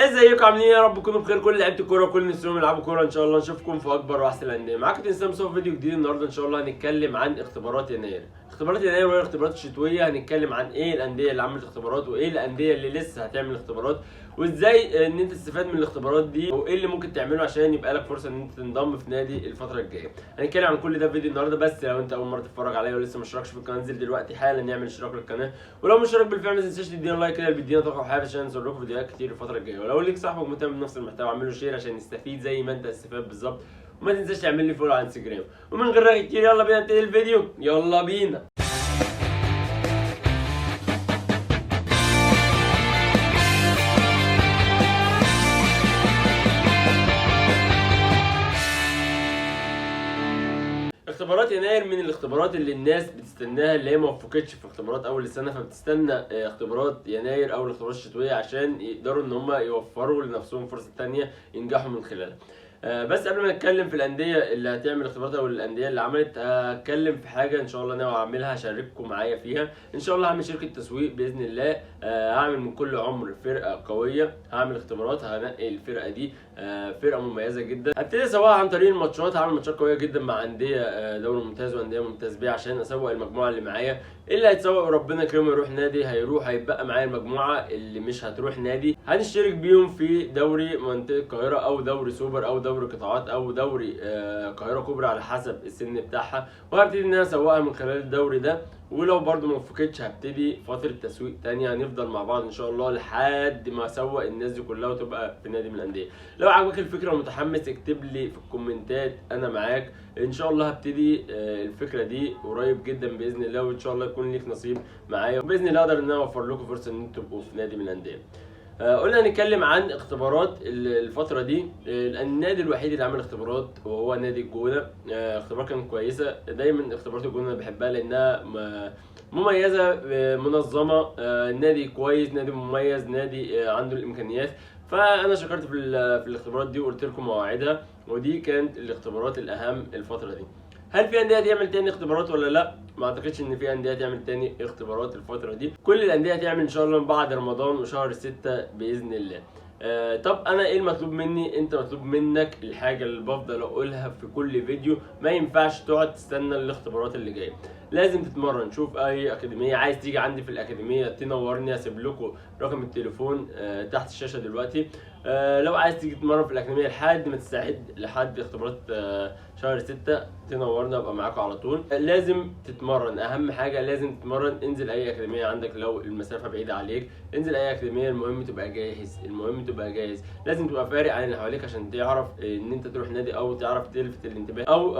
ازيكم؟ عاملين ايه؟ يا رب تكونوا بخير. كل لعيبة الكورة وكل نفسهم يلعبوا كورة. ان شاء الله نشوفكم في اكبر واحسن الاندية. معاكم اسلام مصطفى في فيديو جديد. النهارده ان شاء الله هنتكلم عن اختبارات يناير. اختبارات يناير وهي الاختبارات الشتوية. هنتكلم عن ايه الاندية اللي عملت اختبارات، وايه الاندية اللي لسه هتعمل اختبارات، وازاي ان انت تستفاد من الاختبارات دي، وايه اللي ممكن تعمله عشان يبقى لك فرصة ان انت تنضم في نادي الفترة الجاية. هنتكلم عن كل ده في فيديو النهارده. بس لو انت اول مرة تتفرج عليا ولسه ما اشتركش في القناة، انزل دلوقتي حالا نعمل اشتراك للقناة، ولو مش اشترك بالفعل ما تنساش تدينا like كده، اللي بيدينا طاقة وحافز عشان انزل لكم فيديوهات كتير الفترة الجاية. ولو ليك صاحبك مهتم بنفس المحتوى اعمل له share عشان يستفيد زي ما انت استفاد بالظبط، وما تنساش تعمل لي follow على انستجرام. ومن غير رغي كتير يلا بينا نبتدي الفيديو، يلا بينا. اختبارات يناير من الاختبارات اللي الناس بتستناها، اللي هي ما وفقتش في اختبارات اول السنة، فبتستنى اختبارات يناير او الاختبارات الشتوية عشان يقدروا ان هم يوفروا لنفسهم فرصة تانية ينجحوا من خلالها. بس قبل ما نتكلم في الاندية اللي هتعمل اختبارات او الاندية اللي عملت، هتكلم في حاجة ان شاء الله ناوي اعملها، هشارككم معايا فيها ان شاء الله. هعمل شركة تسويق باذن الله، هعمل من كل عمر فرقه قوية، هعمل اختبارات، هنقي الفرقة دي، فرقه مميزة جدا، هبتدي اسوقها عن طريق الماتشات. هعمل ماتشات قوية جدا مع اندية دوري ممتاز وانديه ممتاز بيه عشان اسوق المجموعة اللي معايا. اللي هيتسوق وربنا يكرمه يروح نادي هيروح، هيبقى معايا المجموعة اللي مش هتروح نادي هنشترك بيهم في دوري منطقة القاهرة او دوري سوبر او دوري قطاعات او دوري القاهرة كبرى على حسب السن بتاعها، وهبتدي ان انا اسوقها من خلال الدوري ده. ولو برضو ما وفقتش هبتدي فترة تسويق تانية، هنفضل مع بعض ان شاء الله لحد ما اسوق الناس دي كلها وتبقى في نادي من الاندية. لو عجبك الفكرة ومتحمس اكتب لي في الكومنتات، انا معاك ان شاء الله. هبتدي الفكرة دي قريب جدا باذن الله، وان شاء الله يكون ليك نصيب معايا، وباذن الله اقدر ان انا اوفر لكم فرصة ان انتوا تبقوا في نادي من الاندية. قلنا هنتكلم عن اختبارات الفترة دي. النادي الوحيد اللي عمل اختبارات وهو نادي الجونة. اختبارات كانت كويسة، دايما اختبارات الجونة انا بحبها لانها مميزة، منظمة، نادي كويس، نادي مميز، نادي عنده الامكانيات. فانا شكرت في الاختبارات دي وقلت لكم مواعيدها، ودي كانت الاختبارات الاهم الفترة دي. هل في اندية تعمل تاني اختبارات ولا لا؟ ما اعتقدش ان في اندية تعمل تاني اختبارات الفترة دي. كل الاندية تعمل ان شاء الله بعد رمضان وشهر 6 باذن الله. طب انا ايه المطلوب مني؟ انت مطلوب منك الحاجة اللي بفضل اقولها في كل فيديو، ما ينفعش تقعد تستنى الاختبارات اللي جاية، لازم تتمرن. شوف اي اكاديمية، عايز تيجي عندي في الاكاديمية تنورني، هسيب لكم رقم التليفون تحت الشاشة دلوقتي. لو عايز تيجي تتمرن في الاكاديمية لحد ما تستعد لحد اختبارات شهر 6 تنورنا، ابقى معاكم على طول. لازم تتمرن، اهم حاجة لازم تتمرن. انزل اي اكاديمية عندك، لو المسافة بعيدة عليك انزل اي اكاديمية، المهم تبقى جاهز، المهم تبقى جاهز. لازم تبقى فارق عن اللي حواليك عشان تعرف ان انت تروح نادي او تعرف تلفت الانتباه او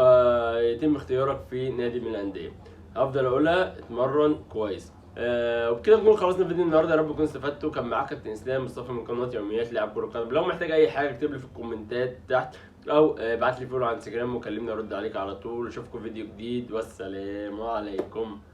يتم اختيارك في نادي من الاندية. هفضل اقولها، اتمرن كويس. وبكده نكون خلصنا فيديو النهارده، يا رب تكونوا استفدتوا. كان معاك كابتن اسلام مصطفى من قناة يوميات لاعب كره قدم. لو محتاج اي حاجة اكتب لي في الكومنتات تحت، او ابعت لي follow على انستجرام وكلمني ارد عليك على طول. اشوفكم فيديو جديد، والسلام عليكم.